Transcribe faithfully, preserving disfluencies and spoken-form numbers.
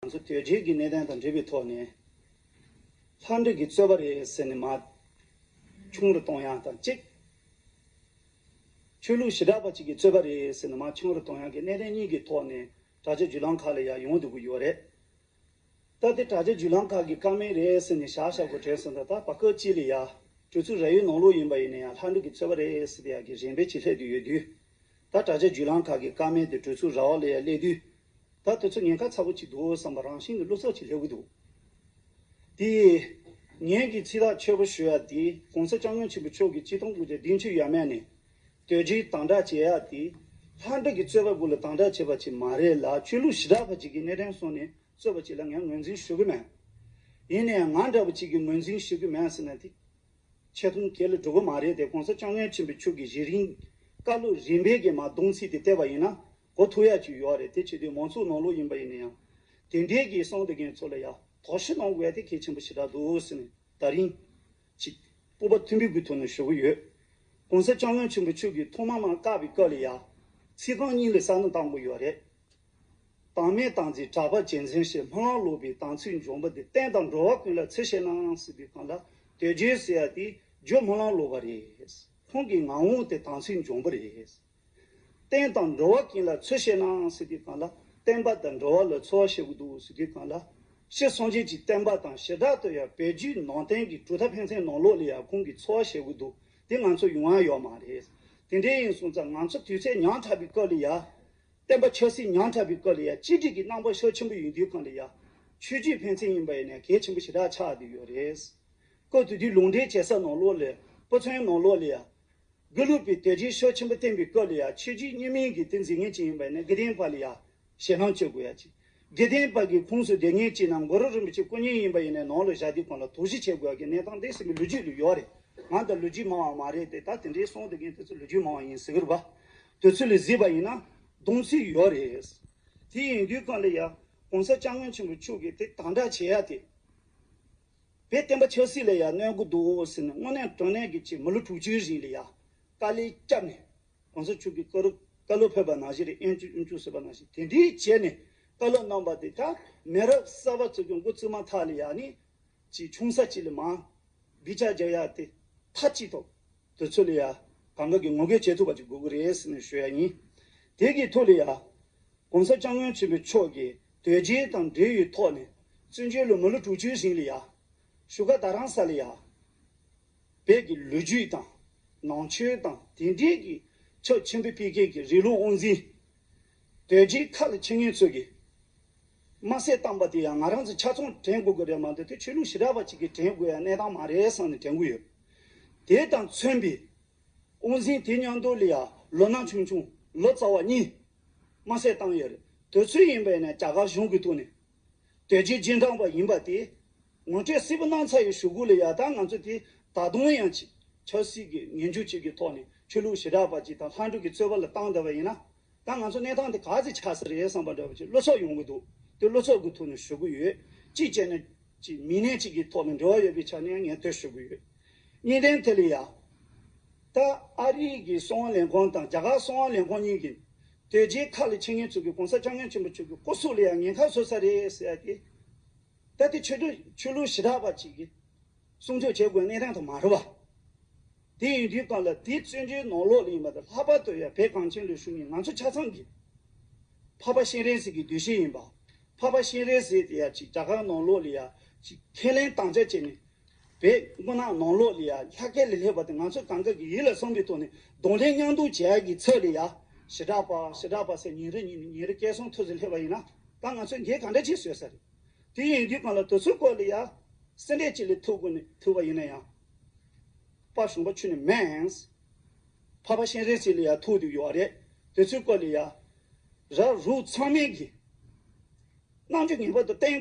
ང་ཚོ་དོལ་རྒྱལ་གྱི་གནད་དོན་དང་འབྲེལ་བའི་ཐོག་ནས། ལྷ་འབྲུག་གི་རྩོད་པ་རེད་ཟེར་ནས་མར་ཆུང་རུ་གཏོང་ཡག་དང་གཅིག་ཆོས་ལུགས་ཞི་དྲག་པ་གཅིག་གི་རྩོད་པ་རེད་ཟེར་ནས་མར་ཆུང་རུ་གཏོང་ཡག་གི་གནད་དོན་གཉིས་ཀྱི་ཐོག་ནས་དྲ་རྒྱ་བརྒྱུད་ལམ་ཁག་ལ་ཡང་ཡོང་བསྡད་ཀྱི་ཡོད་རེད། ད་དེ་དྲ་རྒྱ་བརྒྱུད་ལམ་ཁག་གི་བཀའ་མོལ་རེད་ཟེར་ནས་བཞག་བཞག་དགོས་དྲན་སོང་། ད་ད་བར་སྐབས་ཅིག་ལ་ཡ་གྲོས་ཚོགས་ར་བའི་ནང་ལོགས་ཡིན་པ་ཡིན་ན་ཡང་ལྷ་འབྲུག་གི་རྩོད་པ་རེད་ཟེར་ཏེ་ཡ་གི་རིམ་པས་ཅིག་སླེབས་བསྡད་ཡོད་དུས། ད་དྲ་རྒྱ་བརྒྱུད་ལམ་ཁག་གི་བཀའ་མོལ་དེ་གྲོས་ཚོགས་ར་བ་ལ་ཡ་སླེབས་དུས། ད་དེ་ཚོ་ཉེན་ཁ་ཚ་པོ་ཅིག་འདུག་བསམ་པ་རང་བཞིན་གྱི་བློ་འཚབ་ཅིག་སླེབས་ཀྱི་འདུག་དེ་ངས་ཀྱི་ཚིག་ཐག་ཆོད་པོ་ཞུ་ཡ་དེ་༸གོང་ས་༸སྐྱབས་མགོན་ཆེན་པོ་མཆོག་གིས་ཆིག་སྟོང་དགུ་བརྒྱ་བདུན་ཅུ་ཡས་མས་ནས་དོལ་རྒྱལ་དམ་དྲག་བྱེད་ཡ་དེ་ལྷ་འབྲུག་གི་རྩོད་པ་དགུ་ལ་དམ་དྲག་བྱས་པ་ཅིག་མ་རེད་ལ། ཆོས་ལུགས་ཞི་དྲག་པ་ཅིག་གི་གནད་དོན་སོང་ནས་རྩོད་པ་ཅིག་ལ་ངས་ངོས་འཛིན་ཞུ་གི་མེད། ཡིན་ནའང་ང་འདྲ་བ་ཅིག་གིས་ངོས་འཛིན་ཞུ་གི་མེད་ཟེར་ན་དེ་ཆེ་མཐོང་གལ་ལ་འགྲོ་གི་མ་རེད་དེ། ༸གོང་ས་༸སྐྱབས་མགོན་ཆེན་པོ་མཆོག་གིས་གཞི་རིམ་བཀའ་སློབ་རིམ་པས་ཀྱི་མར་གདོང་ཚིག་དེ་བལྟས་པ་ཡིན་ན་གོ་ཐུབ་ཡ་ཅིག་ཡོད་རེད། དེ་བྱེད་དུས་མང་ཚོགས་ནང་ལོགས་ཡིན་པ་ཡིན་ན་ཡང་དེ་འདྲའི་གི་གསུང་དེ་མཁན་ཚོ་ལ་ཡ་དོགས་གཞི་གནང་དགོས་ཡ་དེ་གལ་ཆེན་པོ་ཞེ་དྲག་འདུག་ཟེར་ནས་ད་རིང་ཅིག་སྤོབས་པ་མཐོན་པོའི་གི་ཐོག་ནས་ཞུ་གི་ཡོད། ༸གོང་ས་༸སྐྱབས་མགོན་ཆེན་པོ་མཆོག་གིས་ཐོག་མ་མར་བཀའ་བའི་སྐབས་ལ་ཡ་ཚིག་རྐང་གཉིས་ལ་གསལ་སྣོན་བཏང་དགོས་ཡོད་རེད། དམ་མེད་དམ་བརྩེ་གྲགས་པ་ཇེ་མཚན་ཞེས། སྨོན་ལམ་ལོག་པའི་དམ་ཚིག་འཇོམས་པ་འདི། བསྟན་དང་འགྲོ་བ་ཀུན་ལ་ཚུལ་བཞིན་ནམ་ཟེར་དུས་སྒང་ལ། དོལ་རྒྱལ་ཟེར་ཡ་དེ་རྒྱུ་སྨོན་ལམ་ལོག་པ་རེད། ཁོང་གི་ངག་དབང་དེ་དམ་ཚིག་འཇོམས་པ་རེད། བསྟན་དང་འགྲོ་བ་ཀུན་ལ་ཚུལ་བཞིན་ནམ་ཟེར་དུས་སྒང་ལ། བསྟན་པ་དང་འགྲོ་བ་ལ་འཚོ་བ་བྱེད་དགོས་འདུག་ཟེར་དུས་སྒང་ལ། སྤྱིར་སངས་རྒྱས་ཀྱི་བསྟན་པ་དང་ཞེ་དྲག་ཏུ་ཡང་བོད་བརྒྱུད་ནང་བསྟན་གྱི་གྲུབ་མཐའ་ཕན་ཚུན་ནང་ལོགས་ལ་ཡང་ཁོང་གིས་འཚོ་བ་བྱེད་དགོས་འདུག་དེ་ང་ཚོ་ཡོང་ཡ་ཡོད་མ་རེད། དེ་འདྲའི་ཡིན་སོང་ཙང་ང་ཚོ་དུས་ཚོད་ཉམས་ཐག་པའི་སྐབས་ལ་ཡ། བསྟན་པ་ཆབ་སྲིད་ཉམས་ཐག་པའི་སྐབས་ལ་ཡང་གཅིག་སྒྲིལ་གྱི་རྣམ་པ་ཤུགས་ཆེན་པོ་ཡོང་དུས་སྒང་ལ་ཡང་ཆོས་བརྒྱུད་ཕན་ཚུན་ཡིན་པ་ཡིན་ན་གལ་ཆེན་པོ་ཞེ་དྲག་ཆགས་བསྡད་ཡོད་རེད། སྐབས་དེ་དུས་ལུང་འདྲེན་བྱེད་ས་ནང་ལོགས་ལ་ཕོ་མཚན་ནང་ལོགས་ལ་ཡང་དགེ་ལུགས་པའི་དོལ་རྒྱལ་ཤུགས་ཆེན་པོ་བསྟེན་པའི་སྐབས་ལ་ཡང་ཆོས་བརྒྱུད་གཉིས་མིན་གྱི་དེ་འཛིན་མཁན་ཅིག་ཡིན་པ་ཡིན་ན་དགེ་ལྡན་པ་ལ་ཡང་ཞེད་སྣང་བྱེད་དགོས་ཡ་ཅིག་དགེ་ལྡན་པ་གི་ཁོངས་སུ་བསྡད་མཁན་ཅིག་ནང་གུ་རུ་རིན་པོ་ཆེ་སྐུ་ཉིད་ཡིན་པ་ཡིན་ན་ནང་ལ་བཞག་དུས་སྒང་ལ་དོགས་གཞི་བྱེད་དགོས་ཡ་གི་གནས་སྟངས་དེ་སྲིད་པའི་ལོ་རྒྱུས་ལ་ཡོད་རེད། ང་ད་ལོ་རྒྱུས་མང་བ་མ་རེད་དེ། ད་དེ་འདྲའི་གསུང་དེ་མཁན་དེ་ཚོ་ལོ་རྒྱུས་མང་བ་ཡིན་ཟེར་གི་རེད་པ། དེ་ཚོ་ལ་གཟིགས་པ་ཡིན་ན་གདོང་ཚིག་ཡོད་རེད། དེ་ཡིན་དུས་སྒང་ལ་ཡ་༸གོང་ས་༸སྐྱབས་མགོན་ཆེན་པོ་མཆོག་གིས་དེ་དམ་དྲག་བྱེད་ཡ་དེ། བོད་བསྟན་པ་ཆབ་སྲིད་ལ་ཡ་གནོད་ཀྱི་འདུག་ཟེར་ནས་དངོས་གནས་དྲང་གནས་ཀྱི་ཅིག་མི་ལོ་དྲུག་ཅུའི་རིང་ལ་ཡ་དཀའ་ལས་བརྒྱབ་ནས་༸གོང་ས་མཆོག་གིས་བཀའ་སློབ་བཀའ་སློབ་ཕེབས་པ་ནང་བཞིན་རེད། ཨེ་ཅུ་ཨེ་ཅུ་ཟེར་བ་ནང་བཞིན་དེ་འདྲའི་བྱས་ནས་བཀའ་སློབ་གནང་བ་དེ་ད་མི་རབས་གསར་པ་ཚོ་གི་འགོ་བཙུགས་མ་ཐག་ལ་ཡ་ནི་ཅིག་ཆུང་ས་ཅིག་ལ་མ་བི་ཅག་རྒྱག་ཡ་དེ་མཐའ་གཅིག་ཐོག་དེ་ཚོ་ལ་ཡ་གང་ག་གི་ངོ་རྒོལ་བྱེད་ཐུབ་པ་ཅིག་དགོས་ཀྱི་རེད་ཟེར་ནས་ཞུ་ཡ་ཡིན། དེ་གི་ཐོག་ལ་ཡ། ༸གོང་ས་༸སྐྱབས་མགོན་ཆེན་པོ་མཆོག་གིས་དོལ་རྒྱལ་དང་འབྲེལ་ཡོད་ཐོག་ནས་བཙན་བྱོལ་ལ་མི་ལོ་དྲུག་ཅུའི་རིང་ལ་ཡ། བཞུགས་སྒར་རྡ་རམ་ས་ལ་ཡ། བོད་ཀྱི་ལོ་རྒྱུས་དང་། ནང་ཆོས་དང་དེ་འབྲེལ་གྱི་ཕྱོགས་ཆེན་པོ་སྤེལ་མཁན་གྱི་རིང་ལུགས་དབང་འཛིན། དོལ་རྒྱལ་ཁ་ལ་འཁྱེར་མཁན་ཚོ་གིས་དམར་གསོད་བཏང་པ་དེ་ཡང་ང་རང་ཚོ་ཆ་ཚང་དྲན་དགོས་ཀྱི་རེད་མ་གཏོགས་དེ་ཆོས་ལུགས་ཞི་དྲག་པ་ཅིག་གིས་དྲན་དགོས་ཡ་གནས་སྟངས་མ་རེད་བསམ་ནས་དྲན་གྱི་ཡོད། དེ་དང་མཚོན་པའི་དབང་འཛིན་དེ་མཉམ་དུ་ལ་ཡ་ལོ་ན་ཆུང་ཆུང་ལོ་ཙཱ་བ་གཉིས་དམར་གསོད་བཏང་ཡོད་རེད། དེ་ཚོ་ཡིན་པ་ཡིན་ན་རྒྱ་གར་གཞུང་གི་ཐོག་ནས་དོལ་རྒྱལ་རྗེས་འབྲང་པ་ཡིན་པ་དེ་ངོ་སྤྲོད་གསལ་པོ་གནང་ཚར་ཡོད། གཞུག་གུ་ལ་ཡ་ད་ང་ཚོ་དེ་ད་དུང་ཡང་ཅིག་ཆབ་སྲིད་ཀྱི་ངན་ཇུས་ཅིག་གི་ཐོག་ནས་ཆོས་ལུགས་ཞི་དྲག་པ་ཅིག་དང་ལྷ་འབྲུག་གི་རྩོད་པ་ལ་བཏང་བསྡད་པ་ཡིན་ན། ད་ང་ཚོ་གནས་སྟངས་དེ་ག་ཚོད་ཆགས་ས་རེད་བསམ་པ་འདྲ་པོ་ཅིག་བློ་འཚབ་ཡོང་གི་འདུག་དེ་བློ་འཚབ་ཀྱི་ཐོག་ནས་ཞུ་གི་ཡོད། གཅིག་བྱས་ན་ཅིག་མི་སྣ་གཅིག་གི་ཐོག་ནས་འབྲེལ་བ་ཡོད་པའི་ཆ་ནས་ངས་དེ་ཞུ་གི་ཡོད། གཉིས་ལྡན་དེ་ལ་ཡ། ད་ཨ་རི་གི་གསང་བ་ལས་ཁུངས་དང་རྒྱ་གར་གསང་བ་ལས་ཁུངས་གཉིས་ཀྱིས་དོལ་རྒྱལ་ཁ་ལ་འཁྱེར་མཁན་ཚོ་གིས་༸གོང་ས་༸སྐྱབས་མགོན་ཆེན་པོ་མཆོག་གི་སྐུ་གཟུགས་ལ་ཡ་ཉེན་ཁ་བཟོ་ས་རེད་ཟེར་ཡ་དེ། ད་དེ་ཆོས་ལུགས་ཆོས་ལུགས་ཞི་དྲག་པ་ཅིག་གིས། སྲུང་སྐྱོབ་བྱེད་དགོས་གནས་སྟངས་དེ་མ་རེད་པ། དེ་ཡིན་དུས་སྒང་ལ་དེ་བཙན་བྱོལ་ནང་ལོགས་ལ་ཡིན་པ་དང་ལྷག་པར་དུ་ཡང་བོད་གངས་ཅན་ལ་བཞུགས་མཁན་ང་ཚོ་ཆ་ཚང་གི་འཕགས་པ་སྤྱན་རས་གཟིགས་ཀྱི་གདུལ་ཞིང་ཡིན་པ། འཕགས་པ་སྤྱན་རས་གཟིགས་དེ་ཡ་ཅིག་རྒྱ་གར་ནང་ལོགས་ལ་ཡ་ཅིག་ཁས་ལེན་དམ་བཅའ་བྱས་ནས་བོད་མངའ་འོག་ནང་ལོགས་ལ་ཡ་ལྷ་སྐལ་ལ་སླེབས་པ་དེ་ང་ཚོ་གང་ག་གི་ཡིད་ལ་ཟུངས་པའི་ཐོག་ནས་གདོང་ལེན་མཉམ་འདུག་བྱེད་ཡ་གི་ཚད་ལ་ཡ་ཞི་དྲག་པ་ཞི་དྲག་པ་ཟེར་ཉིན་རེ་ཉིན་ཉིན་རེ་སྐད་གསང་མཐོ་ཙམ་སླེབས་པ་ཡིན་ན་ད་ང་ཚོས་འགན་ག་འདྲ་ཅིག་བཟོས་ས་རེད། དེ་ཡིན་དུས་སྒང་ལ་དེ་ཚོའི་སྐོར་ལ་ཡ། སེ་འབྲས་ཅིག་ལ་ཐུག་དགོས་ནས་ཐུག་པ་ཡིན་ན་ཡང་། དཔལ་ཞུང་པ་ཁྱོད་ནི་མེན། འཕགས་པ་སྤྱན་རས་གཟིགས་ལ་ཡ་ཐུག་བསྡད་ཡོད་རེད། དེ་ཚོའི་སྐོར་ལ་ཡ། ར་རུ་ཚང་མས་ཀྱི། རྣམ་འགྱུར་ངེས་པར་དུ་བསྟན།